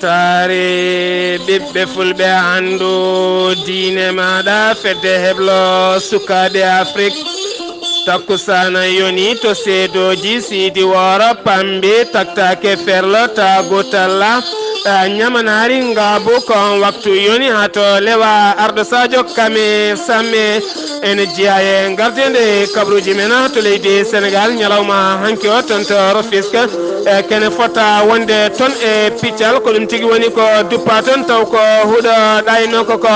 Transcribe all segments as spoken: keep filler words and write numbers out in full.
Saare ɓiɓɓe fulɓe anndu diine maaɗa fedde heblo sukaaɓe Afrik. Takkusaana yoni to seedooji siidi wooro pambi taktake ferlo taagu talla. Ñamanaari ngaabu kon waktu yoni haa to lewa arɗo Sadio Kame Samme. Ene jeyaa e gardinde kabruuji men to leydi Senegal ñalawma hanki o toon to Rufisque. E kene fota wonde toon e piccal ko ɗum tigi woni ko duppa toon taw ko huɗo ɗayno ko ko.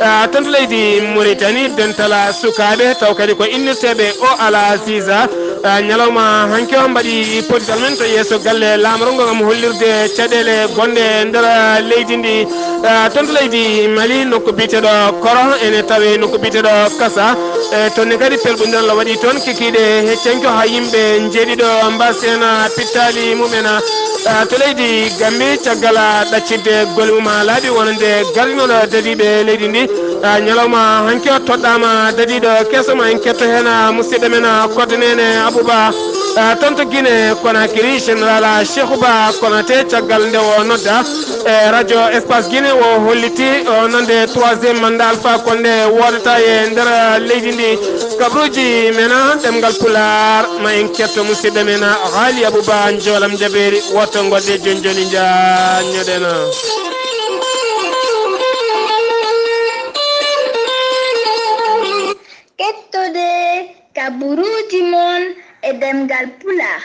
E toon to leydi Mauritanie dentala sukaaɓe taw kadi ko innirteeɓe o ala sisa. E ñalawma hanki o mbaɗi pottital men to yeeso galle laamorgo ngam hollirde caɗeele gonɗe e nder leydi ndi. E toon to leydi Mali nokku biyeteeɗo Koro ene tawe nokku biyeteeɗo Kasa. E toon ne kadi pelɓundiral waɗi toon kikiiɗe heccanke haa yimɓe njeeɗiɗo mbaasi heen pittaali mumen. E to leydi Gambi caggal ɗaccidde golle mum haa laaɓi wonande gardinooɗo dadiiɓe leydi ndi. E ñalawma hanki o toɗɗaama dadiiɗo keso ma en ketto heen musidɗo men Koddo Nene Abouba. E toon to Guinée Conakry général Cheikhou Ba Konaté caggal nde o nodda e radio Espace Guinée o holliti o nande troisième mandat Alpha Condé woodata e nder leydi ndi. Kabruuji men ɗemngal Pulaar ma en ketto musidɗo men Haali Abouba Njoolam Jabeeri woto ngoɗɗe jonjoni njaanñoɗen. Kettode kaburuuji mon e ɗemngal Pulaar,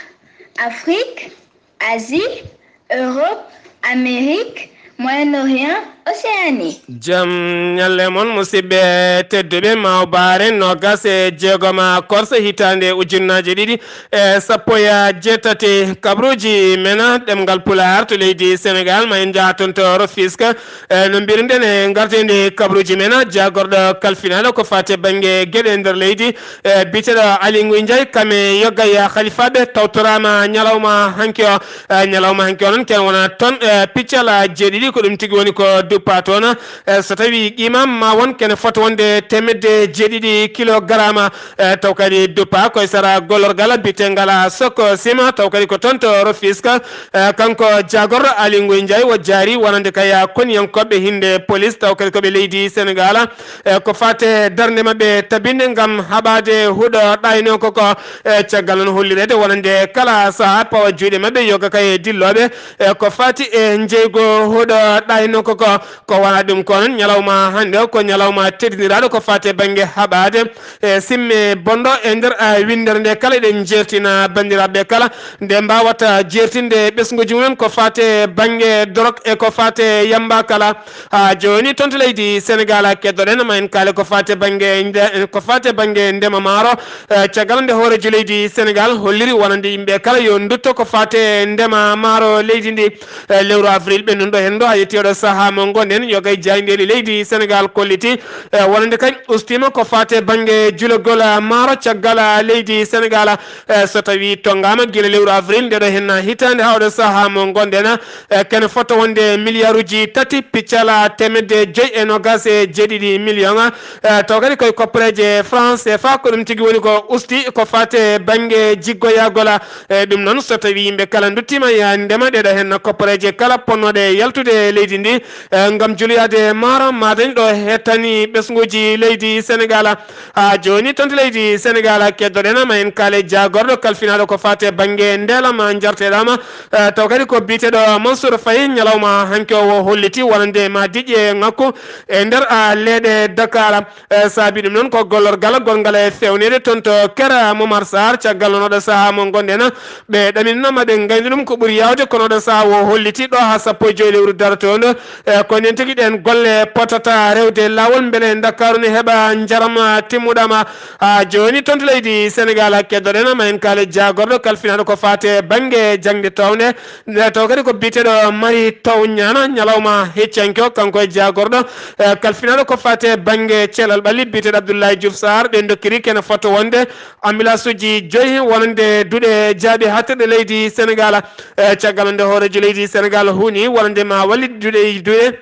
Afrik, Asie, Europe, Amérique, Moyen-Orient, Océanie. Jam ñalle mon musidɓe tedduɓe mawbaare nogas e jeegoma korse hitaande ujunnaaje ɗiɗi e sappo e jeetati. Kabruuji men ɗemngal Pulaar to leydi Senegal ma en njaha toon to Rufisque. E no mbiruɗen e ngarteendi kabruuji men jaagorɗo kalfinaaɗo ko faati bannge geɗe nder leydi. E biyeteeɗo Ali Nguy Ndiaye kame yoggaya halifaaɓe tawtoraama ñalawma hanki o. E ñalawma hanki o noon ken wona toon e piccal jeeɗiɗi ko ɗum tigi woni ko duppa toon. E so tawi qima ma won kene fota wonde temedde jeeɗiɗi kilogarama. E taw kadi duppa koye sara gollorgal biyetengal Soko Sima taw kadi ko toon to Rufisque. E kanko jaagorɗo Ali Nguy Ndiaye o jaari wonande kaya koniyankoɓe hinde police taw kadi koɓe leydi Senegal. E ko fate darnde maɓɓe tabinde ngam haɓade huɗo ɗayno koko. E caggal noon hollirede wonande kala saaha pawa juuɗe maɓɓe yoga kay e dilloɓe. E ko fati e njeygo huɗo ɗayno koko. Ko wona ɗum ko noon ñalawma hannde o ko ñalawma teddiniraaɗo ko faati e bannge haɓaade e simme bonɗo e nder winndere nde kala eɗen jeertina banndiraaɓe kala nde mbaawata jeertinde ɓesnguuji mumen ko faati e bannge dorog e ko faati e yamba kala. Haa jooni toon to leydi Senegal keddoɗen ma en kaale ko faati e bannge ko faati e bannge ndema maaro. E caggal nde hooreejo leydi Senegal holliri wonande yimɓe kala yo ndutto ko faati e ndema maaro leydi ndi. E lewru avril ɓennunɗo henndo haa yetti oɗo sahaa mo ngonɗen yogay jaayndeeli leydi Senegal kolliti e wonande kañ ustiima ko faati e bannge julagol maaro caggal leydi Senegal. E so tawii tonngaama gila lewru avril ndeɗo henna hitaande haa oɗo sahaa mo ngonɗen e kene fota wonde miliyaaruuji tati piccala teemedde joyi e noogaas e jeeɗiɗi miliyoŋ. E taw kadi koye koppareeje France CFA ko ɗum tigi woni ko usti ko faati e bannge jiggoyaagol. E ɗum noon so tawii yimɓe kala nduttiima e ndema ɗeɗo heen koppareeje kala ponnooɗe yaltude e leydi ndi e ngam juloyaade maaro ma dañ ɗo hettani ɓesnguuji leydi Senegal. Haa jooni toon to leydi Senegal keddoɗen ma en kaale jaagorɗo kalfinaaɗo ko faati e bannge ndeelama njarteɗama. E taw kadi ko biyeteeɗo Mansour Faye ñalawma hanki o holliti wonande ma diƴƴe ŋakku e nder a leeɗe Dakar. E saabi ɗum noon ko gollorgal gonngal e feewneede toon to Kera Momar Sarr caggal noon oɗo sahaa mo ngonɗen. Ɓe ɗaminno ma ɓe ngayndi ɗum ko ɓuri yaawde kono oɗo sahaa o holliti ɗo haa sappo e joyi lewru darotoondo. E ko nden tigi ɗeen golle potata rewde laawol mbele Ndakaaru ne heɓa njaram timmuɗama. Haa jooni toon to leydi Senegal keddoɗen ma en kaale jaagorɗo kalfinaaɗo ko faati e bannge jaŋde toownde. Nde taw kadi ko biyeteeɗo Mari Taw Ñaana ñalawma heccanke o kanko e jaagorɗo e kalfinaaɗo ko faati e bannge ceelal ɓalli biyeteeɗo Abdoulaye Diouf Sarr ɓe dokkiri kene fota wonde ambulance uji joyi wonande duɗe jaaɓi haaɗtirɗe leydi Senegal. E caggal nde hooreejo leydi Senegal huuni wonande ma wallit duɗe duɗe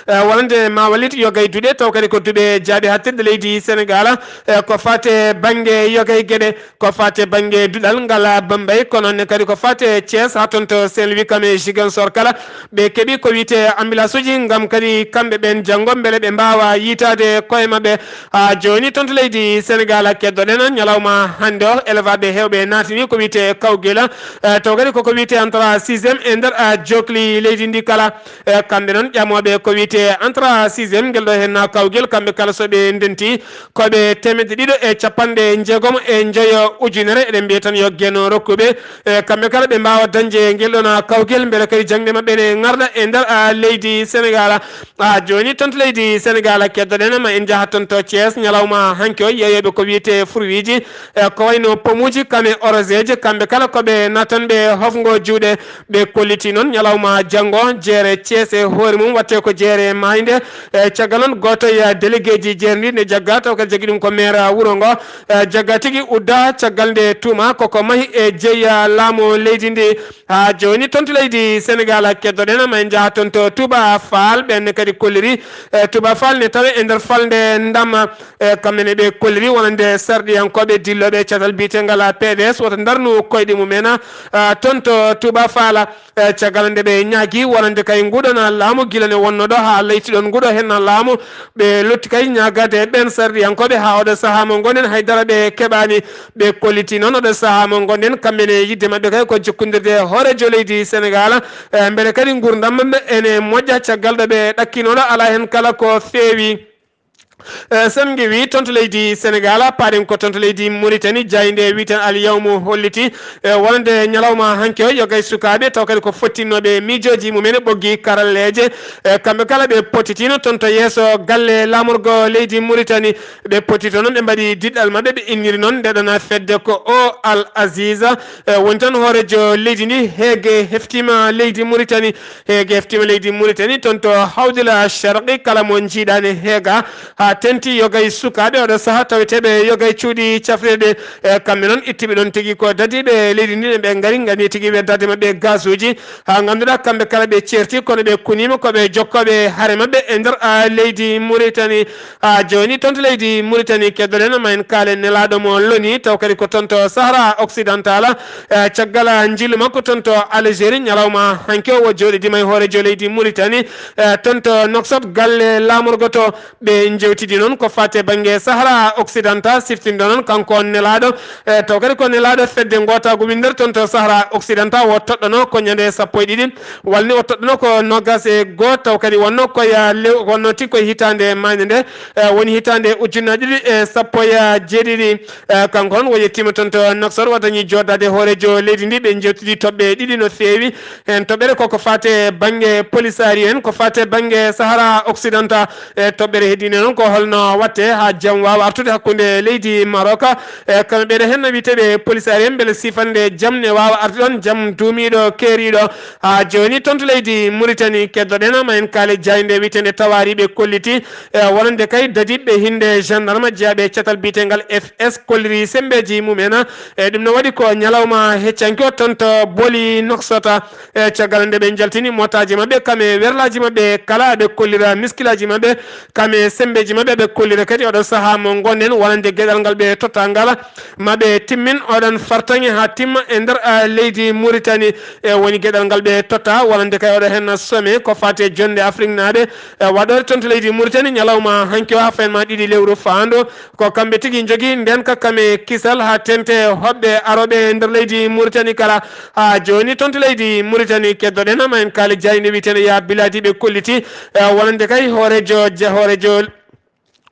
Eh, wonande ma wallit yogay duɗe, taw kadi ko duɓe jaaɓi hattirde leydi Senegal. Eh, ko fate bannge yogay geɗe, ko fate bannge duɗal ngal Bambay, kono ne kadi ko fate Thiès, haa toon to Saint-Louis, kam e Ziguinchor kala. Ɓe keɓi ko wiyte ambulance uji ngam kadi kamɓe ɓen janngo mbele ɓe mbaawa yiitaade koye maɓɓe. Haa jooni toon to leydi Senegal, keddoɗen ñalawma hannde o, elevaaɓe heewɓe naatini ko wiyte Kawgila, eh, taw kadi koko wiyte entrée sixième e nder, ah, jokli leydi ndi kala. Eh, kamɓe noon ƴamooɓe ko wiyte entrée sixième, ngel ɗo heen na Kawgel, kamɓe kala so ɓe ndenti ko ɓe teemedde ɗiɗo e capanɗe jeegom e njoyo ujunere. Eɗen mbiya tan yo Geno rokku ɓe. Eh, kamɓe kala ɓe mbaawa dañde ngel ɗo na Kawgel, mbele kadi jaŋde maɓɓe ne ŋarɗa e nder, ah, leydi Senegal. Ah, jooni toon to leydi Senegal, keddoɗen ma en njaha toon to Thiès ñalawma hanki o, yeeyooɓe ko wiyte fruit ji, eh, ko wayno pomuji, kame oroseeje, kamɓe kala ko ɓe natanɓe hofngo juuɗe. Ɓe kolliti noon ñalawma janngo jeere Thiès e hoore mum watte ko jeere maayde. E caggal noon gooto e délégué ji jeere ndi ne jagga, taw kadi jaggi ɗum ko maire wuro ngo. E jagga tigi udda caggal nde tuuma koko mahi e jeya laamu leydi ndi. Haa jooni toon to leydi Senegal, keddoɗen ma en njaha toon to Touba Fall, ɓen ne kadi kolliri. E Touba Fall ne tawe e nder falnde ndama. E kamɓe ne ɓe kolliri wonande sarɗiyankooɓe dillooɓe catal biyetengal P D S wota ndarnu koyɗe mumen, ah, toon to Touba Fall. Eh, caggal nde ɓe ñaagi wonande kay nguɗon laamu gila ne wonnoɗo haa leytiɗon nguɗo henna laamu, ɓe lotti kay ñaagade ɓen sarɗiyankooɓe haa oɗo sahaa mo ngonɗen haydara ɓe keɓaani. Ɓe kolliti noon oɗo sahaa mo ngonɗen kamɓe ne yidde maɓɓe kay ko jokkondirde hooreejo leydi Senegal, eh, mbele kadi ngurdam maɓɓe ene moƴƴa caggal ɗo ɓe ɗakkinoɗo alaa heen kala ko feewi. Eh, sen ngewi toon to leydi Senegal, paaɗen ko toon to leydi Mauritanie, jaaynde wiiten Al Yawmu holliti, eh, wonande ñalawma hanki o, yogay sukaaɓe, taw kadi ko fottinnooɓe miijooji mumen e ɓoggi karalleeje. Eh, kamɓe kala ɓe pottitino toon to yeeso galle laamorgo leydi Mauritanie. Ɓe pottito noon, ɓe mbaɗi diɗɗal maɓɓe, ɓe inniri noon nde ɗon fedde ko o Al Aziz, eh, woni tan hooreejo leydi ndi. Heege heftiima leydi Mauritanie. Heege heftiima leydi Mauritanie, toon to Hawdila Sharqi, kala mo njiiɗaani heega, haa tenti yogay sukaaɓe oɗo saha taweteeɓe yogay cuuɗi cafrirɗi. E kamɓe noon ittiɓe ɗoon tigi ko dadiiɓe leydi ndi, ɓe ngari, ngani tigi weddaade maɓɓe gasuuji, haa ngannduɗaa kamɓe kala ɓe ceerti, kono ɓe kuniima ko ɓe jokkooɓe hare maɓɓe e nder, a, leydi Mauritanie. Haa jooni toon to leydi Mauritanie, keddoɗen ma en kaalen nelaaɗo mo loni, taw kadi ko toon to Sahara Occidental. Eh, caggal njillu makko toon to Algérie, ñalawma hanki o, o jooɗidiima e hooreejo leydi Mauritanie, eh, toon to Nouakchott, galle laamorgo to. Ɓe njewtidi noon ko fate bannge Sahara Occidental, siftindo noon kanko on nelaaɗo, eh, taw kadi ko nelaaɗo fedde ngootaagu winndere toon to Sahara Occidental, o toɗɗono ko ñande sappo e ɗiɗi, walni o toɗɗono ko noogas e goo, taw kadi wonno koye lew-, wonno ti koye hitaande maayde nde, eh, woni hitaande ujunnaji ɗiɗi e sappo e jeeɗiɗi. Eh, kanko noon o yettiima toon to Nouakchott, o dañi jooɗaade hooreejo leydi ndi, ɓe njeewtidi toɓɓe ɗiɗi no feewi. Heen toɓɓere ko ko faati e bannge polisaari en, ko faati e bannge Sahara Occidental. E toɓɓere heddiinde noon ko holno waɗte haa jam waawa artude hakkunde leydi Maroc. E kamɓe ɓeeɗo heen no wiyetee ɓe polisaari en, mbele sifande jam ne waawa arde ɗoon, jam duumiiɗo keeriiɗo. Haa jooni toon to leydi Mauritanie, keddoɗen ma en kaale jaaynde wiyeteende Tawaari, ɓe kolliti e wonande kay dadiiɓe hinnde gendarme jeyaaɓe e catal biyetengal F S kolliri semmbeeji mumen. E ɗum no waɗi ko ñalawma heccanki o toon to Boli Noksota. E caggal nde ɓe njaltini motaaji maɓɓe, kam e werlaaji maɓɓe kala, ɓe kollira miskilaaji maɓɓe, kam e semmbeeji maɓɓe, ɓe kollira kadi oɗo sahaa mo ngonɗen wonande geɗal ngal ɓe totta ngal, ma ɓe timmin oɗon fartaŋŋe haa timma e nder, a, leydi Mauritanie. E woni geɗal ngal ɓe totta wonande kay oɗo heen sommet ko faati e jonnde Afriknaaɓe, e waɗoore toon to leydi Mauritanie ñalawma hanki o haa fayma ɗiɗi lewru faandu. Ko kamɓe tigi njogii ndeenka kam e kisal haa teeŋti hoɓɓe arooɓe e nder leydi Mauritanie kala. Haa jooni toon to leydi Mauritanie, keddoɗen ma en kaale jaaynde wiyeteende Ya Biladi, ɓe kolliti, e wonande kay hooreejo, ja-, hooreejo,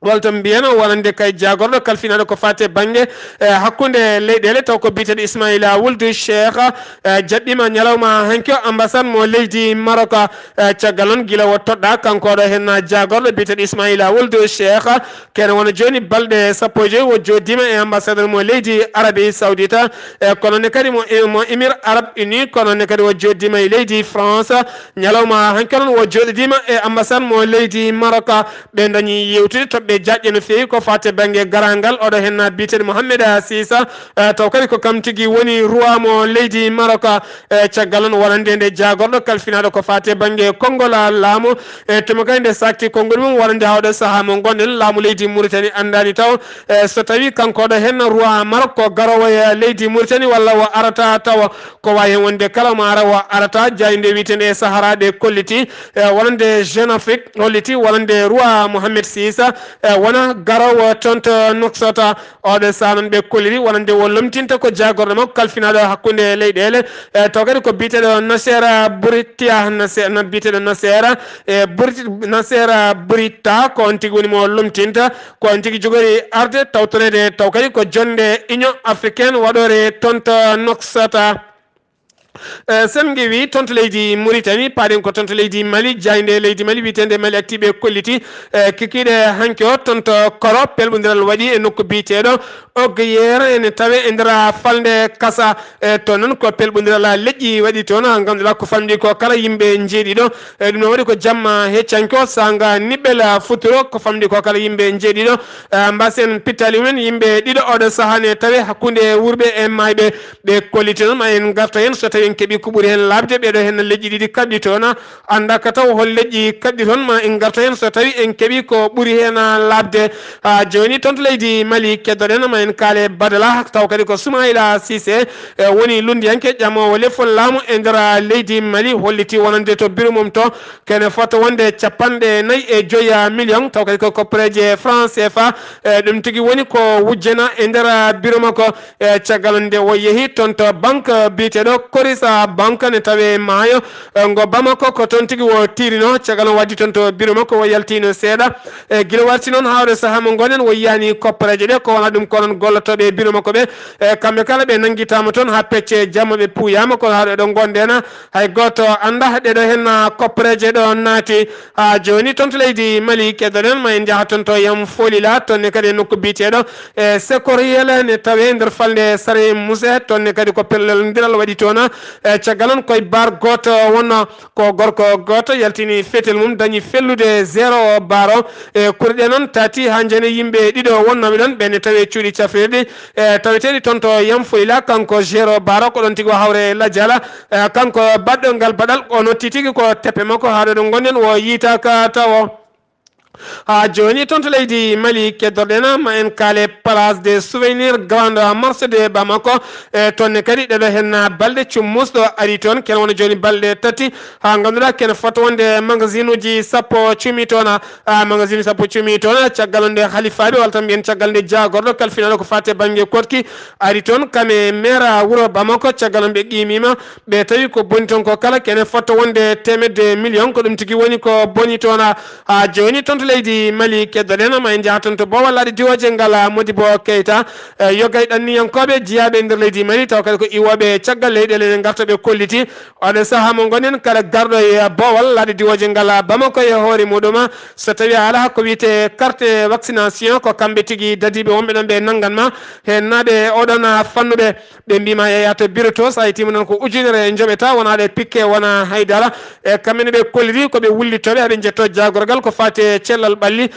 walla to mbiyen wonande kay jaagorɗo kalfinaaɗo ko faati e bannge, e hakkunde leyɗeele, taw ko biyeteeɗo Ismaila Wuldu Cheikh, e jaɓɓiima ñalawma hanki o ambassade mo leydi Maroc. E caggal noon, gila o toɗɗaa, kanko oɗo heen jaagorɗo biyeteeɗo Ismaila Wuldu Cheikh, kene wona jooni balɗe sappo e joy o jooɗiima e ambassadeur mo leydi Arabie Saoudite, e kono ne kadi mo, mo Émirats Arabes Unis, kono ne kadi o jooɗiima e leydi France. Ñalawma hanki noon o jooɗidiima e ambassade mo leydi Maroc. Ɓe dañi yewtude toɓɓe jaƴƴe no feewi ko faati e bannge garangal. Oɗo henna biyeteeɗo Mohamed Sisa, eh, taw kadi ko kam tigi woni roi mo leydi Maroc. Eh, caggal noon wonande nde jaagorɗo kalfinaaɗo ko faati e bannge konngol laamu. Eh, tuma kadi nde sakti konngol mum wonande hawɗo sahaa mo ngonɗen, laamu leydi Mauritanie anndaani taw, eh, so tawi kanko oɗo henna roi Maroc ko garoowo e leydi Mauritanie walla o arata tawa. Ko wawi hen wonde kala mo ara o arata. Jaaynde wiyeteende e Sahara ɗe kolliti, eh, wonande Jeune Afrique holliti wonande roi Mohamed Sisa, eh, wona garowo toon to Nouakchott. Oɗo saha noon ɓe kolliri wonande o lomtinta ko jaagorɗo makko kalfinaɗo hakkunde leyɗele, eh, taw kadi ko biyeteɗo Nasser Bourita, Nasser, na biyeteɗo Nasser, eh, Bourita, Nasser Bourita, ko on tigi woni mo lomtinta. Ko on tigi jogori arde tawtoreede taw kadi ko jonde Union Africaine waɗore toon to Nouakchott. Eh, sen ngewi toon to leydi Mauritanie, paaɗen ko toon to leydi Mali, jaaynde leydi Mali wiyeteende Mali Actu ɓe kolliti, eh, kikiiɗe hanki o toon to Koro, pelɓondiral waɗi e nokku biyeteeɗo Ogoyere ene tawe e nder falnde Kasa. Eh, toon noon ko pelɓondiral leƴƴi waɗi toon, ha ngannduɗaa ko famɗi ko kala yimɓe njeeɗiɗo. Eh, ɗum noon waɗi ko jamma heccanke o, sanga niɓɓel futuro ko famɗi ko kala yimɓe njeeɗiɗo. Eh, mbasen pittali mumen yimɓe ɗiɗo oɗo sahaa ne tawe hakkunde wuurɓe e maayɓe. Ɓe kolliti noon ma en ngarta heen so tawi en keɓi ko ɓuri heen laaɓde. Ɓeeɗo heen leƴƴi ɗiɗi kaɓɗi toon, annda ka taw hol leƴƴi kaɓɗi toon, ma en ngarta heen so tawi en keɓi ko ɓuri heen laaɓde. Ha jooni toon to leydi Mali keddoɗen ma en kaale badala taw kadi ko Soumaïla Cissé, eh, woni lunndiyanke ƴamoowo lefol laamu e nder leydi Mali, holliti wonande to bureau mum to kene fota wonde capanɗe nayi e joyi million taw kadi ko koppareeje franc C F A. Eh, ɗum tigi woni ko wujjena e nder bureau makko. E caggal nde o yehi toon to banque biyeteeɗo Corisa Banque ne tawe maayo, e ngo Bamako, ko toon tigi o tiirino. Caggal o waddi toon to bureau makko, o yaltino seeɗa. E gila warti noon hawre sahaa mo ngonen o yiyani koppareeje ɗe, ko wona ɗum ko noon gollotooɓe e bureau makko ɓe. E kamɓe kala ɓe nanngitaama toon haa pecce jamma ɓe puuyaama, kono hawre ɗo ngonɗen hay gooto annda ɗe ɗo heen koppareeje ɗo naati. Ha jooni toon to leydi Mali keddoɗen ma en njaha toon to Yam Folila, toon ne kadi e nokku biyeteeɗo e Sekoriel ne tawe nder falnde Sare Muse, toon ne kadi ko pellondiral waɗi toon. E caggal noon koye bar gooto wonno ko gorko gooto yaltini fetel mum dañi fellude zéro baro. E kurɗe noon tati ha jani yimɓe ɗiɗo wonnooɓe ɗon ɓe ne tawe cuuɗi cafrirɗi. E taweteeɗi toon to Yam Folila kanko Géro Baro ko ɗon tigi o hawre Lajala. E kanko baɗɗo ngal baɗal o notti tigi ko teppe makko haa ɗo ɗo ngonɗen o yiitaaka tawo. Ha jooni toon to leydi Mali keddorɗen ma en kaale place des souvenirs grande marche de Bamako. E toon ne kadi ɗeɗo hen balɗe cummusɗo ari toon kene wona jooni balɗe tati ha ngannduɗaa kene fota wonde magasinuji sappo cuumi toon. A magazine sappo cuumi toon caggal nde halifaaɓe walla tan mbiyen caggal nde jaagorɗo kalfinaɗo ko faate bannge koɗki ari toon kame maire wuro Bamako caggal on ɓe qimima ɓe tawi ko boni toon ko kala kene fota wonde temedde million ko ɗum tigi woni ko boni toon. Ha jooni toon to leydi Mali keddoɗen ma en njaha toon to Bowal laaɗe diwooje ngal Modibo Keita. E yogay ɗanniyankoɓe jiyaɓe e nder leydi Mali taw kadi ko iwoɓe caggal leyɗele ɗe garta ɓe kolliti oɗo saha mo gonen kala garɗo e Bowal laaɗe diwooje ngal Bamako e hoore muɗum so tawi a ala ko wiyete carte vaccination ko kamɓe tigi dadiɓe wonɓe ɗon ɓe nanngan ma hen naɓe oɗon fannuɓe. Ɓe mbima yeeya to bureau to so a yettima noon ko ujunere joɓeta wona ɗe pikke wona haydara. E kamɓe ne ɓe kolliri koɓe wullitoɓe haɓe jetto jagorgal ko fati e cellal ɓalli.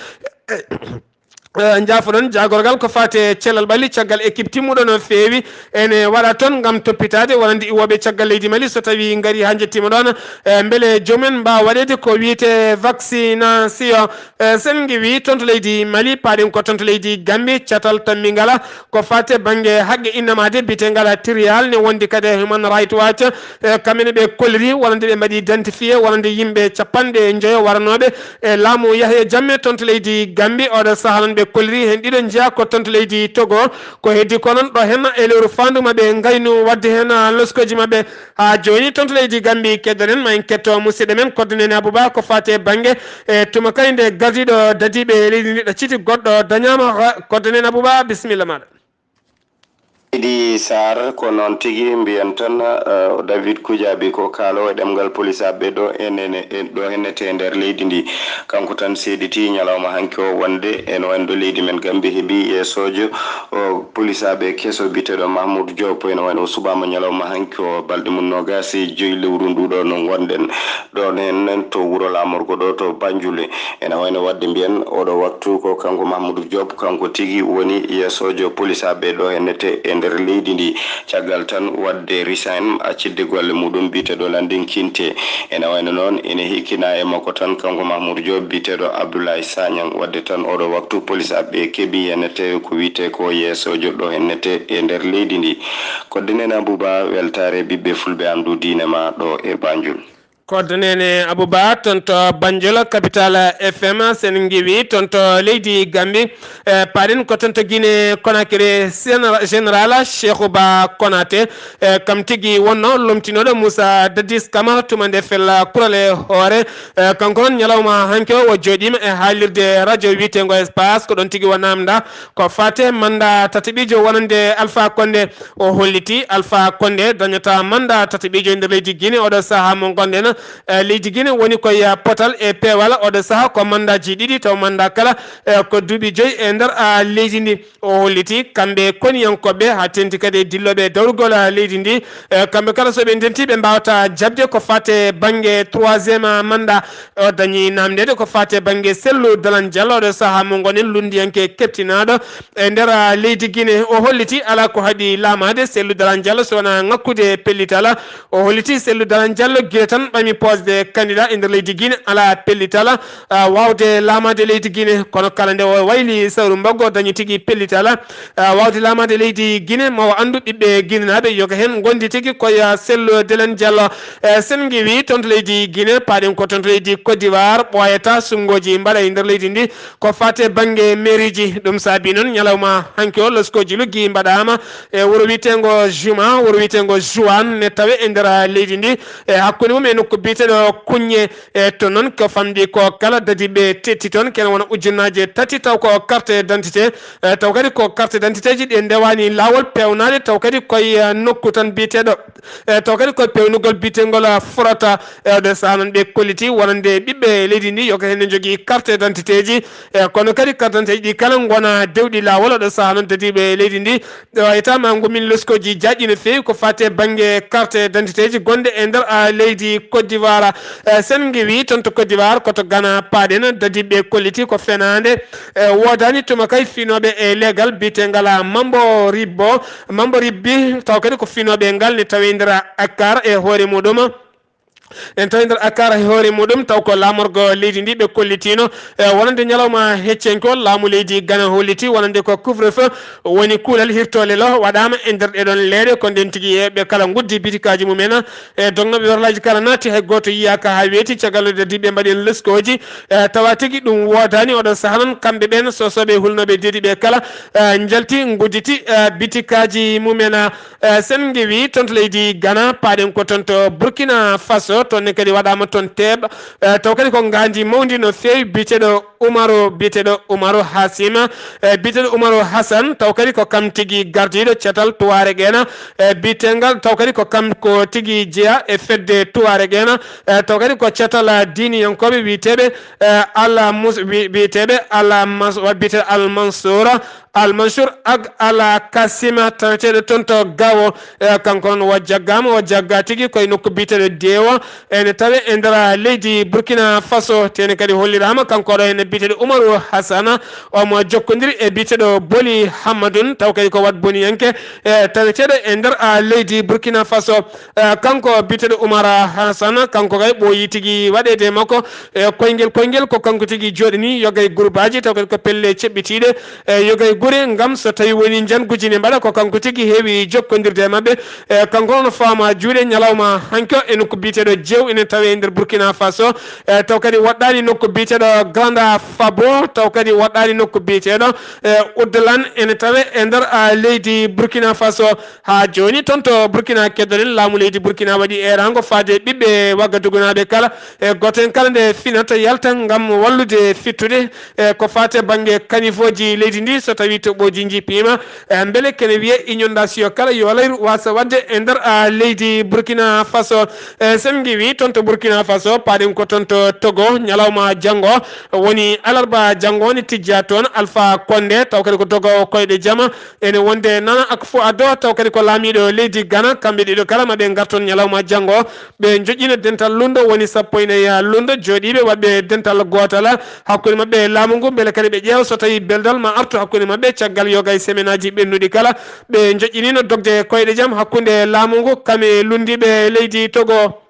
Eh, jaafoɗon jaagorgal ko faati e cellal ɓalli caggal équipe timmuɗo no feewi. Ene waɗa toon ngam toppitaade wonande iwooɓe caggal leydi Mali so tawi ngari haa njettiima ɗoon. Eh, mbele joomumen mbaawa waɗeede ko wiyetee vaccination. Eh, sen ngewi toon to leydi Mali paaɗen ko toon to leydi Gambi catal tammingal ko faati e bannge haqqe innamaade biyeteengal Triyal ne wondi kadi e Human Rights Watch. Eh, kamɓe ne ɓe kolliri wonande ɓe mbaɗi identifié wonande yimɓe capanɗe njoyo waranooɓe e laamu Yahya Jammeh toon to leydi Gambi. Oɗo saha noon ɓe kolliri heen ɗiɗo njeya ko toon to leydi Togo. Ko heddi ko noon ɗo heen e lewru faandu maɓɓe ngaynu waɗde heen loskoji maɓɓe. Haa jooni toon to leydi Gambi keddoɗen ma en ketto musidɗo men Koddo Nene Abouba ko faati e bannge e tuma kadi nde gardiiɗo dadiiɓe leydi ndi ɗacciti goɗɗo dañaama. Koddo Nene Abouba bisimilla maaɗa. Sidi Sarr, ko noon tigi mbiyen tan, eh, David Kujabi ko kaaloowo e ɗemngal polisaaɓe ɗo enen, en ɗo hennete e nder leydi ndi. Kanko tan seediti ñalawma hanki o wonde ene wayno ɗo leydi men Gambie heɓi yeesoojo o polisaaɓe keso biyeteeɗo Mahmoud Diop, ene wayno o suɓaama ñalawma hanki o balɗe mum noogaas e joyi lewru ndu ɗo no ngonɗen. Ɗon en to wuro laamorgo ɗo to Banjul. Ene wayno wadde mbiyen oɗo waktu ko kanko Mahmoud Diop, kanko tigi woni yeesoojo polisaaɓe ɗo hennete e nder leydi ndi. Caggal tan wadde resign, accidde golle muɗum biyeteeɗo Landing Kinte. Ene wayno noon ene hikkina e makko tan kanko Mahmoud Diop biyeteeɗo Abdoulaye Sagnang. Wadde tan oɗo waktu polisaaɓe keɓi hennete ko wiyetee ko yeesoojo ɗo hennete e nder leydi ndi. Ko denen Abouba weltaare ɓiɓɓe fulɓe am ɗo diine ma ɗo e Banjul. Ko Denen Abouba toon to Banjul, Capital F M, sen ngiwi toon to leydi Gambie. E, paɗen ko toon to Guinée Conakry, Généra-, Général Cheikhou Ba Konaté, e, kam tigi wonno lomtinooɗo Moussa Dadis Camara tuma nde fella kural e hoore. E, kanko noon ñalawma hanki o, o jooɗiima e haalirde radio wiyeteengo Espace, ko ɗoon tigi o naamnda ko faate mannda tataɓiijo wonande Alpha Condé. O holliti Alpha Condé dañata mannda tataɓiijo e nder leydi Guinée oɗo sahaa mo ngonɗen. E, leydi Guinée woni koye potal e peewal oɗo sahaa ko manndaaji ɗiɗi, taw mannda kala, e, ko duuɓi joyi e nder, a, leydi ndi. O holliti kamɓe koniyankooɓe haa teeŋti kadi e dillooɓe dawrugol, a, leydi ndi. E, kamɓe kala so ɓe ndenti ɓe mbaawata jaɓde ko faate bannge troisième mandat. O dañi naamndeede ko faate bannge Cellou Dalein Diallo oɗo sahaa mo ngonɗen lunndiyanke keɓtinaaɗo e nder, a, leydi Guinée. O holliti alaa ko haɗi laamaade Cellou Dalein Diallo so wonaa ŋakkude pellital. O holliti Cellou Dalein Diallo gila tan ɓami poste de candidat e nder leydi Guinée alaa pellital, a, waawde laamaade leydi Guinée. Kono kala nde o wayli sawru mbaggu o dañi tigi pellital, a, waawde laamaade leydi Guinée. Ma o anndu ɓiɓɓe Guinénaaɓe yoga heen ngondi tigi koye, a, Cellou Dalein Diallo. E, sen ngiwi toon to leydi Guinée, paɗen ko toon to leydi Côte d'Ivoire, ɓooyata sunnguuji mbaɗa e nder leydi ndi. Ko faate bannge mairieji, ɗum saabi noon ñalawma hanki o loskooji luggi mbaɗaama e wuro wiyeteengo Juma, wuro wiyeteengo Juwan ne tawe e nder leydi ndi. E hakkunde mum e nokku biyeteeɗo Kuñe, e to noon ko famɗi ko kala dadiiɓe tetti toon kene wona ujunnaaje tati taw ko carte d'identité, e taw kadi ko carte d'identité ji ɗi ndewaani laawol peewnaade taw kadi koye, e, nokku tan biyeteeɗo E, taw kadi ko peewnugol biyeteengol, a, furata. E, oɗo sahaa noon ɓe kolliti wonande ɓiɓɓe leydi ndi yo ko heen ne njogii carte d'identité ji. E, kono kadi carte d'identité ji ɗi kala ngona dewɗi laawol. Oɗo sahaa noon dadiiɓe leydi ndi ɗo etaama ngumin loskooji jaajɗi no feewi ko faate bannge carte d'identité ji gonɗe e nder, a, leydi Côte d'Ivoire. E, sen ngiwi toon to Côte d'Ivoire ko to Ghana paaɗen dadiiɓe kolliti ko fenaande. E, woodaani tuma kay finooɓe e leegal biyeteengal Mambo Ribbo. Mambo Ribbi, taw kadi ko finooɓe ngal ne tawi nder Accra e hoore muɗum. En tawi nder Accra e hoore muɗum, taw ko laamorgo leydi ndi ɓe kollitiino. E, wonande ñalawma heccenko, laamu leydi Ghana holliti wonande ko couvre-feu woni kuulal hirtoole lo waɗaama e nder ɗeɗon leeɗe, ko nden tigi yeeɓe kala nguddi bitikaaji mumen. E, dognooɓe werlaaji kala naati, hay gooto yiyaaka haa weeti, caggal nde dadiiɓe mbaɗi en leskooji. E, tawa tigi ɗum woodaani oɗo sahaa noon, kamɓe ɓeen sosooɓe hulnooɓe dadiiɓe kala, e, njalti, ngudditi, e, bitikaaji mumen. E, sen ngewi toon to leydi Ghana, paaɗen ko toon to Burkina Faso, toon ne kadi waɗaama toon teeɓ. E, taw kadi ko ngaandi mawndi no feewi, biyeteeɗo Umaru, biyeteeɗo Umaru Hasima, e, biyeteeɗo Umaru Hassan, taw kadi ko kam tigi gardiiɗo catal Tuwaare Ghana, e, biyeteengal, taw kadi ko kam ko tigi jeya e fedde Tuwaare Ghana, e, taw kadi ko catal, a, diiniyankooɓe wiyeteeɓe, e, Al Mus-, wi-, wiyeteeɓe Al Mas-, wa-, biyeteeɗo Al Mansoura, Al Mansour ak Al Kasima, taweteeɗo toon to Gawo. E, kanko noon o jaggaama, o jagga tigi koye nokku biyeteeɗo Dewo, ene tawe e nder leydi Burkina Faso. Teene kadi holliraama kanko ɗo ene biyeteeɗo Umaru Hasana, omo jokkondiri e biyeteeɗo Boli Hammadun, taw kadi ko wat boniyanke, e, taweteeɗo e nder, a, leydi Burkina Faso. E, kanko biyeteeɗo Umar Hasana, kanko kay ɓooyi tigi waɗeede e makko, e, koyngel koyngel ko kanko tigi jooɗani yogay gurbaaji, taw kadi ko pelle ceɓɓitiiɗe, e, yogay gure, ngam so tawi woni njanguji ne mbaɗa, ko kanko tigi heewi jokkondirde e maɓɓe. E, kanko noon faama juuɗe ñalawma hanki o e nokku biyeteeɗo Jeew, ene tawe e nder Burkina Faso. E, taw kadi woɗɗaani nokku biyeteeɗo Grand Fabo, taw kadi woɗɗaani nokku biyeteeɗo e Udlan, ene tawe e nder, a, leydi Burkina Faso. Haa jooni, toon to Burkina keddoɗen, laamu leydi Burkina waɗi eeraango faade ɓiɓɓe Wagadugunaaɓe kala, e gooto heen kala nde finata yalta ngam wallude fittude, e ko faati e bannge kanifooji leydi ndi, so tawii toɓooji njippiima, e mbele kene wiyee inondation kala yo layru waasa waɗde e nder, a, leydi Burkina Faso. E, so en ngiwii toon to Burkina Faso, paaɗen ko toon to Togo, ñalawma janngo woni alarba janngo woni tijja toon Alpha Condé, taw kadi ko dogowo koyɗe jama, ene wonde Nana Akufo-Addo, taw kadi ko laamiiɗo leydi Ghana. Kamɓe ɗiɗo kala maɓe ngar toon ñalawma janngo. Ɓe njoƴƴina dental lunndo woni sappo e nayi lunndo jooɗiiɓe waɗɓe dental gootal hakkunde maɓɓe e laamu ngu, mbele kadi ɓe ƴeewa so tawii beldal ma artu hakkunde maɓɓe caggal yoga e semenaaji ɓennuɗi kala. Ɓe njoƴƴiniino dogde koyɗe jam hakkunde laamu ngu kam e lunndiiɓe leydi Togo.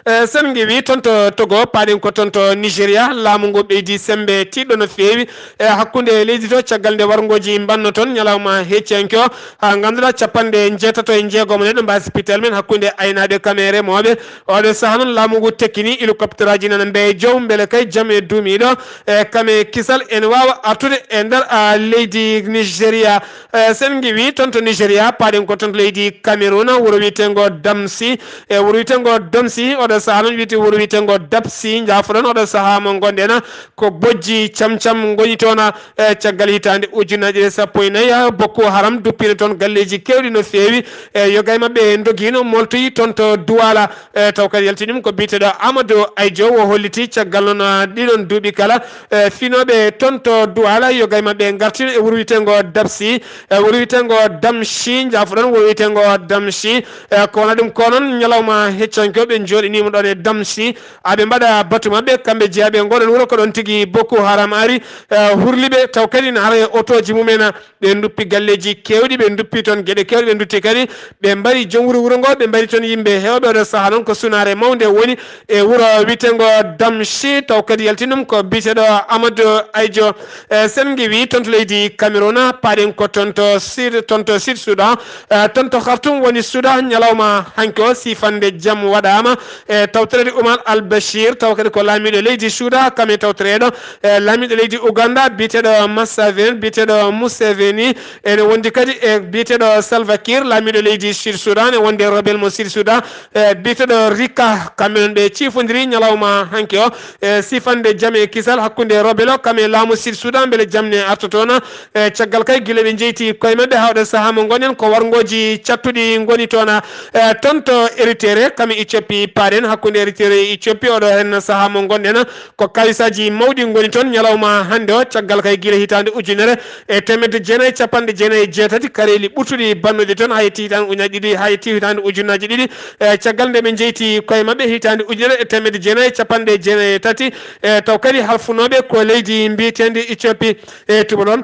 E, so en ngiwii toon to Togo, paaɗen ko toon to Nigeria, laamu ngu ɓeydi semmbe tiiɗɗo no feewi, e, hakkunde leydi to, caggal nde warngooji mbanno toon ñalawma hecciyanke o, haa ngannduɗaa capanɗe njeetato e jeegom neɗɗo mbaasi pital men hakkunde aynaaɓe kam e remooɓe. Oɗo sahaa noon, laamu ngu tekkini hélicoptèreuji nana mbeya joom, mbele kay jam e duumiiɗo, e, kam e kisal ene waawa artude e nder, a, leydi Nigeria. E, so en ngiwii toon to Nigeria, paaɗen ko toon to leydi Cameroun, wuro wiyeteengo Damsi. E, wuro wiyeteengo Damsi, oɗo sahaa noon wiyetee wuro wiyeteengo Dapsi, njaafoɗon, oɗo sahaa mo ngonɗen ko bojji cam cam ngoni toon, e, caggal hitaande ujunnaaje ɗiɗi e sappo e nayi, Boko Haram duppiino toon galleeji keewɗi no feewi. E, yoga e maɓɓe ndogiino, moltoyi toon to Duwala. E, taw kadi yalti ɗum ko biyeteeɗo Amadou Ayjo, o holliti caggal noon, a, ɗiɗon duuɓi kala, e, finooɓe toon to Duwala, yoga e maɓɓe ngartiino e wuro wiyeteengo Dapsi, e, wuro wiyeteengo Damshi, njaafoɗon, wuro wiyeteengo Damshi. E, ko wona ɗum ko noon, ñalawma heccanke o ɓe njooɗiniima ɗoon e Damshi, aɓe mbaɗa batu maɓɓe, kamɓe jeyaaɓe e ngoɗon wuro, ko ɗoon tigi Boko Haram ari, e, hurli ɓe, taw kadi ne hara e otooji mumen, ɓe nduppi galleeji keewɗi, ɓe nduppi toon geɗe keewɗe, ɓe ndutti kadi, ɓe mbari joom wuro wuro ngo, ɓe mbari toon yimɓe heewɓe. Oɗo sahaa noon ko sunaare mawnde woni e wuro wiyeteengo Damshi, taw kadi yalti ɗum ko biyeteeɗo Amadou Ayjo. E, so en ngiwii toon to leydi Cameroun, paaɗen ko toon to Sud, toon to Sud Soudan, e, toon to Khartoum woni Soudan, ñalawma hanki o, siifannde jam waɗaama, e, tawtoreede Omar Al Bashir, taw kadi ko laamiiɗo leydi Soudan, kam e tawtoreeɗo, e, laamiiɗo leydi Ouganda, biyeteeɗo Museveni, biyeteeɗo Museveni, ene wondi kadi e biyeteeɗo Salva Kiir, laamiiɗo leydi Sud Soudan, e wonde rebelle mo Sud Soudan, e biyeteeɗo Rika, kamɓe noon ɓe ciifondiri ñalawma hanki o, e, siifannde jam e kisal hakkunde rebelle o, kam e laamu Sud Soudan, mbele jam ne arta toon, e, caggal kay gila ɓe njeyti koye maɓɓe, haa oɗo sahaa mo ngonɗen ko warngooji cattuɗi ngoni toon, e, toon to Eritrea, kam e Éthiopie paaɗen, hakkunde Eritrea e Éthiopie, oɗo heen sahaa mo ngonɗen, ko kawisaaji mawɗi ngoni toon ñalawma hannde o, caggal kay gila hitaande ujunere e teemedde jeenayi e capanɗe jeenayi e jeetati, kareeli ɓurtuɗi bannude toon, haa yetti hitaande ujunnaaji ɗiɗi, haa yetti hitaande ujunnaaji ɗiɗi, e, caggal nde ɓe njeyti koye maɓɓe hitaande ujunere e teemedde jeenayi e capanɗe jeenayi e tati, e, taw kadi halfunooɓe ko leydi mbiyeteendi Éthiopie, e, tuma noon.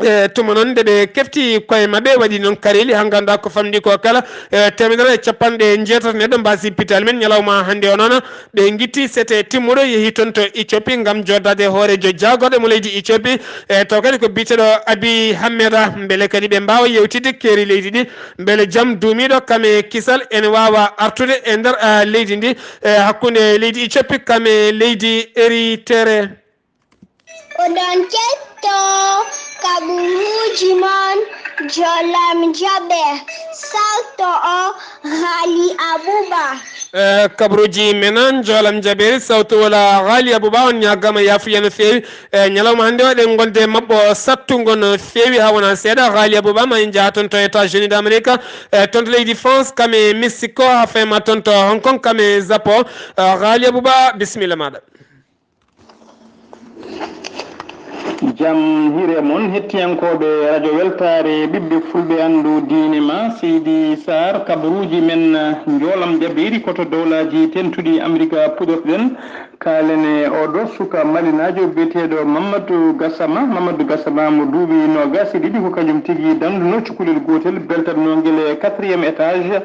E, tuma noon, nde ɓe kefti koye maɓɓe, waɗi noon kareeli, haa ngannduɗaa ko famɗi ko kala, e, teemedere e capanɗe njeetati neɗɗo mbaasi pital men ñalawma hannde o noon. Ɓe ngitti sete timmuɗo, yehi toon to Éthiopie ngam jooɗdaade hooreejo jaagorɗe mo leydi Éthiopie, e, taw kadi ko biyeteeɗo Abiy Ahmed, mbele kadi ɓe mbaawa yewtidde keeri leydi ndi, mbele jam duumiiɗo kam e kisal ene waawa artude e nder, a, leydi ndi, e, hakkunde leydi Éthiopie kam e leydi Eritrea. Oɗon kettoo kaɓuruuji mon, Jolam Jaɓe, sawto o Ghali Abuba. Eh, kaɓuruuji men, Jolam Jaɓe, sawto wala Ghali Abuba, on ñaagama yaafuya no feewi. Eh, ñalawma hannde o eɗen ngonde maɓɓo sattungo no feewi haa wona seeɗa. Ghali Abuba ma en njaha toon to États-Unis d'Amérique, eh, toon to leydi France, kam e Mexico, haa fema toon to Hong Kong, kam e Japon. Eh, Ghali Abuba, bisimilla maaɗa. Jam hiire mon, hettiyankooɓe Radio Weltaare, ɓiɓɓe Fulɓe, anndu diine ma, Seydi Saar, kabaruuji men, Njoolam Jabeeri, ko to Dowlaaji Tentuɗi Amerika puɗorɗen. Kaalen e oɗo suka malinaajo biyeteeɗo Mamadou Gassama. Mamadou Gassama mo duuɓi noogaas e ɗiɗi, ko kañum tigi danduno cukalel gootel beltatnoongel e quatrième étage.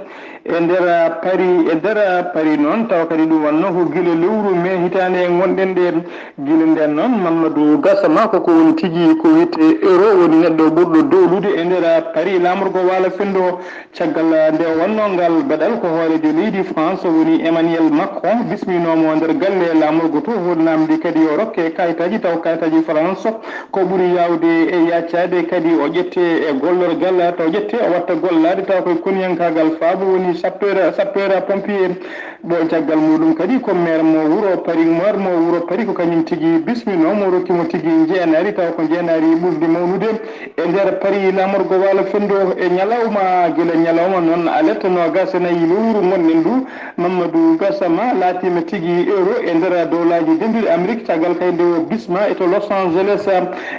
E nder Paris, e nder Paris noon, tawa kadi ɗum wonno ko gila lewru mai hitaande ngonɗen nde. Gila nden noon, Mamadou Gassama ko Ko woni tigi ko wiyetee euro woni neɗɗo ɓurɗo dowlude e nder Paris laamorgo waalo fenndo. Caggal nde o waɗnoo ngal baɗal, ko hooreejo leydi France woni Emmanuel Macron bisminoo mo nder galle laamorgo to, o namndii kadi yo rokke kayitaaji, taw kayitaaji France ko ɓuri yaawde e yaacaade, kadi o ƴettee e gollorgal, taw ƴettee o watta gollaade, taw koye koniyankaagal faabo woni sapeur, sapeur pompier. Ɓo caggal muuɗum kadi ko meer mo wuro Paris, meer mo wuro Paris ko kañum tigi bisminoo mo, rokki mo tigi njeenaari, taw ko njeenaari ɓurndi mawnude e nder Paris laamorgo waalo fenndo. E ñalawma, gila ñalawma noon, alerte noogaas e nayi lewru ngonɗen ndu, Mamadou Gassama laatiima tigi euro e nder dowlaaji denduɗi Amérique, caggal kay nde o bisma e to Los Angeles.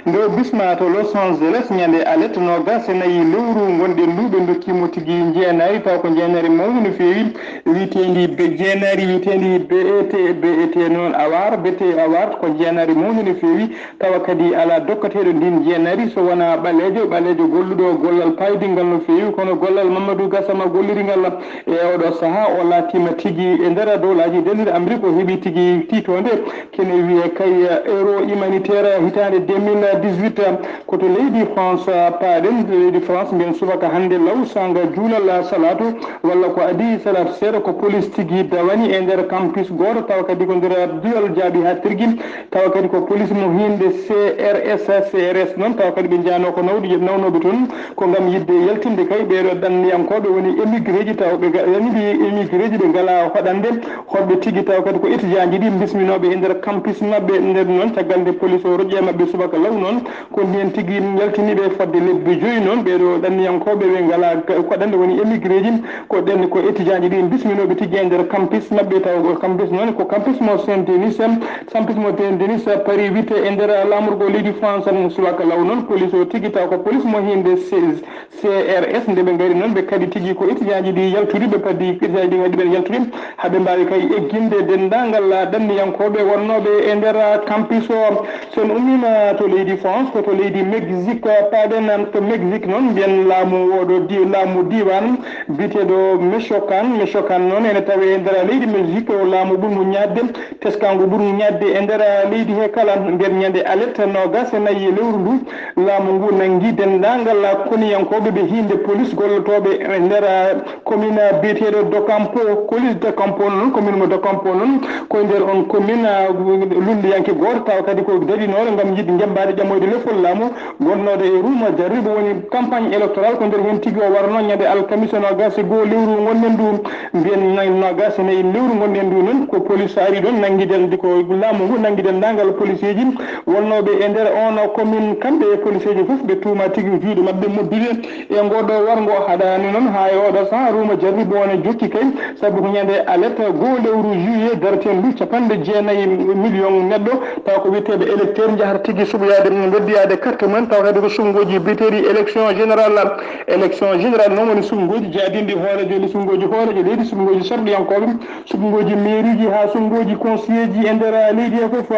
Nde o bisma to Los Angeles, ñande alerte noogaas e nayi lewru ngonɗen ndu, ɓe ndokki mo tigi njeenaari, taw ko njeenaari mawndi no feewi, wiyeteendi be jeenaari, wiyeteendi B E T, B E T noon awar, B T awar, ko jeenaari mawndi no feewi, tawa kadi alaa dokkateeɗo ndin jeenaari so wonaa ɓaleejo, ɓaleejo golluɗo gollal paydingal no feewi, kono gollal Mamadou Gassama golliri ngal e oɗo sahaa, o laatiima tigi e nder dowlaaji denduɗi Amérique, o heɓi tigi tiitoonde, kene wiyee kay euro humanitaire hitaande deux mille dix-huit. Ko to leydi France paaɗen, to leydi France mbiyen subaka hannde law sanga juulal salaatu, walla ko adii salaatu seeɗa, ko police tigi dawani e nder campus gooto, tawa kadi ko nder duwal jaaɓi haaɗtirgi, tawa kadi ko police mo hiinde C R S, C R S noon, tawa kadi ɓe njahnoo ko nawde, nawnooɓe toon ko ngam yiɗde yaltinde kay ɓeeɗo ɗanniyankooɓe woni émigré ji, tawa ɓe ga-, ɓe mbiyi émigré ji ɓe ngalaa hoɗande, hoɗɓe tigi tawa kadi ko étudiant ji ɗi bisminooɓe e nder campus maɓɓe. Nden noon, caggal nde police o roƴƴi e maɓɓe subaka law noon, ko ndeen tigi yaltini ɓe fodde lebbi joyi noon. Ɓeeɗo ɗanniyankooɓe ɓe ngalaa ga-, ko ɗande woni émigré ji, ko ɗen ko étudiant ji ɗi bisminooɓe tigi e nder campus maɓɓe. Tawa ko campus noon ko campus mo Saint-Denis, campus mo Saint-Denis Paris huit e nder laamorgo leydi France. Subaka law noon, police o tigi tawa ko police mo hiinde seize. C R S, nde ɓe ngari noon, ɓe kaɗi tigi ko étudiant ji ɗi yaltude, ɓe paddi étudiant ji ɗi waɗi ɓen yaltude, haa ɓe mbaawi kay egginde denndaangal ɗanniyankooɓe wonnooɓe e nder campus o. So en ummiima to leydi France, ko to leydi Mexique paaɗen. To Mexique noon, mbiyen laamu oɗo di-, laamu diiwaan biyeteeɗo Michoacán. Michoacán noon ene tawee e nder leydi Mexique, o laamu ɓurngu ñaadde, teskaangu ɓurngu ñaadde e nder leydi he kala. Nder ñande alerte noogas e nayi e lewru ndu, laamu ngu nanngi denndaangal koniyankooɓe ɓe hiinde police gollotooɓe e nder commune biyeteeɗo Docampo, police Docampo noon, commune mo Docampo noon, ko e nder on commune, ah, lunndiyanke gooto, tawa kadi ko daɗinooɗo ngam yiɗde jemmbaade ƴamoyde lefol laamu, wonnoode e Ruma Jarribo woni campagne électorale, ko nder heen tigi o warno ñande alkamisa noogas e goo lewru ngonɗen ndu. Mbiyen nay noogas e nayi lewru ngonɗen ndu noon, ko police ari ɗoon, nanngi den, ko laamu ngu nanngi denndaangal policeeji wonnooɓe e nder oon commune. Kamɓe e policeeji fof, ɓe tuuma tigi juuɗe maɓɓe moddude e ngoo ɗoo warngo. Haɗaani noon haa e oo ɗoo sahaa, Ruma Jarribo ne jokki kay, sabu ko ñande alerte goo lewru juillet, darten ndu capanɗe jeenayi million neɗɗo, tawa ko wiyeteeɓe électeur, njahata tigi suɓoyaade, noddiyaade carte mum en, tawa kadi ko suɓngooji biyeteeɗi élection générale. Élection générale noon woni suɓngooji jaadinɗi hooreejo, suɓngooji hooreejo leydi, suɓngooji sarɗiyankooɓe, suɓngooji mairie ji haa suɓngooji conseiller ji e nder leydi he fof.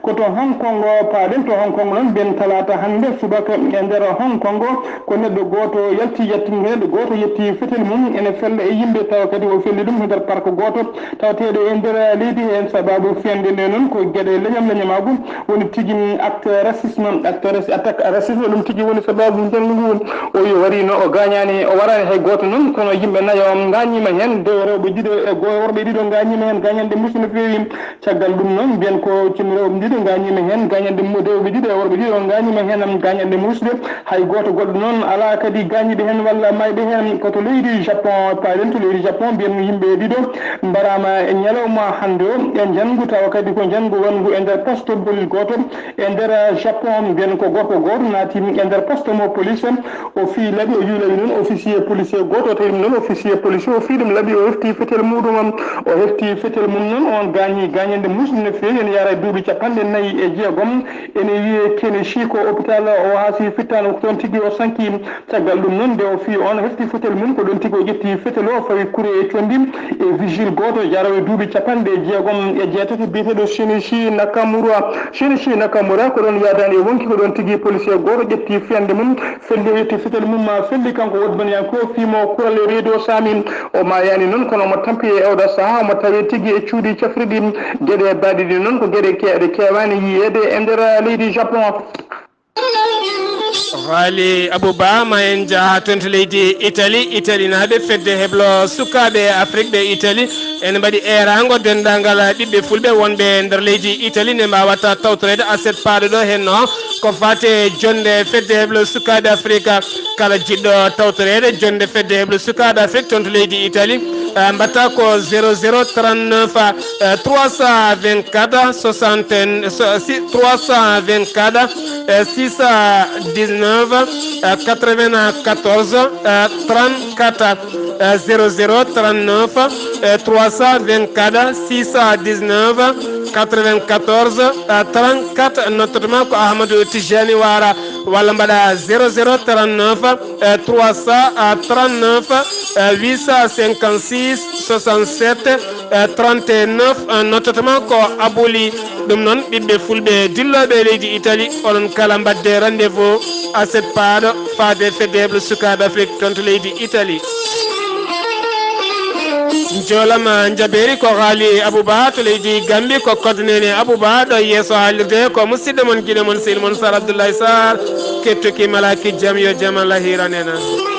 Ko to Hong Kong paaɗen, to Hong Kong noon, mbiyen talaata hannde subaka e nder Hong Kong, ko neɗɗo gooto yalti, yalti, neɗɗo gooto yetti fetel mum ene fella e yimɓe, tawa kadi o felli ɗum e nder park gooto tawateeɗo e nder leydi heen. Sababu fiyande nde noon ko geɗe leñol leñamaagu woni tigi acte racisme, acte raci-, attaque racisme, ɗum tigi woni sababu njanngu ngu. O yo wari no o gaañaani, o waraani hay gooto noon, kono yimɓe nayo ngaañiima heen, dew rewɓe ɗiɗo e go-, worɓe ɗiɗo ngaañiima heen, gaañanɗe musi no feewi. Caggal ɗum noon, mbiyen ko cimi rewɓe ɗiɗo ngaañiima heen, gaañanɗe mu-, rewɓe ɗiɗo e worɓe ɗiɗo ngaañiima heen, am gaañanɗe muusɗe. Hay gooto goɗɗo noon alaa kadi gaañiiɓe heen walla maayɓe heen. Ko to leydi Japon paaɗen, to leydi Japon mbiyen yimɓe ɗiɗo mbaraama e ñalawma hannde o e njanngu, tawa kadi ko njanngu wonngu e nder poste police gooto e nder Japon. Mbiyen ko gorko gooto naati e nder poste mo police, o fii laɓi, o yii laɓi noon officier policier gooto, o tawi ɗum noon officier policier, o fii ɗum laɓi, o hefti fetel muuɗum, o hefti fetel mum noon, on gaañi gaañanɗe muusɗe no feewi, ene yahra e duuɓi capanɗe nayi e jeegom. Ene wiyee Kenichi, ko hôpital o haasi fittaandu, ko toon tigi o sanki. Caggal ɗum noon, nde o fii on hefti fetel mum, ko ɗoon tigi o ƴetti fetel o, fawi kure e conndi e vigile gooto, jarowo e duuɓi capanɗe jeegom e jeetati, biyeteeɗo Shinichi Nakamura. Shinichi Nakamura ko ɗoon yaadaani e wonkii, ko ɗoon tigi policier gooto ƴetti fiyande mum, felli, o ƴetti fetel mum, felli kanko woɗɗiyankoowo, fii mo kural e reedu o saami. O maayaani noon, kono omo tampi e oo ɗoo sahaa, omo tawee tigi e cuuɗi cafrirɗi. Geɗe baaɗe ɗiɗi noon ko geɗe ke-, ɗe keewaani yiyeede e nder leydi Japon. Waali Abou Ba, ma en njaha toon to leydi Italie. Italie naaɓe fedde heblo sukaaɓe Afrique ɓe Italie ene mbaɗi eeraango denndaangal ɓiɓɓe fulɓe wonɓe nder leydi Italie, nde mbaawata tawtoreede aset paaɗo ɗo henno ko faate jonnde fedde heblo sukaaɓe Afrique. Kala jiɗɗo tawtoreede jonnde fedde heblo sukaaɓe Afrique toon to leydi Italie, eh, mbaɗta ko zéro zéro trente-neuf, eh, trois cent vingt-quatre soixante, so- si- trois cent vingt-quatre, eh, six cent dix-neuf, eh, quatre-vingt-quatorze, eh, trente-quatre, eh, zéro zéro trente-neuf, eh, trois cent vingt-quatre, six cent dix-neuf, quatre-vingt-quatorze, eh, trente-quatre. Notatma ko Ahmadou Tijani Wara, walla mbaɗa zéro zéro trente-neuf, eh, trois cent trente-neuf, eh, huit cent cinquante-six soixante-sept, eh, trente-neuf. Eh, notatma ko Abouli. Ɗum noon, ɓiɓɓe fulɓe dillooɓe leydi Italie, onon kala mbaɗde rendez-vous aset paaɗo faade fedde heblo sukaaɓe Afrique toon to leydi Italie. Njoolama njabeeri ko Haali Abou Ba to leydi Gambi, ko Kodnene Abou Ba ɗo yeeso haalirde, ko musidɗo mon, giɗo mon, sehil mon Sar Abdoulaye Sar, kettuki malaki jam, yo jam Allah hiran en.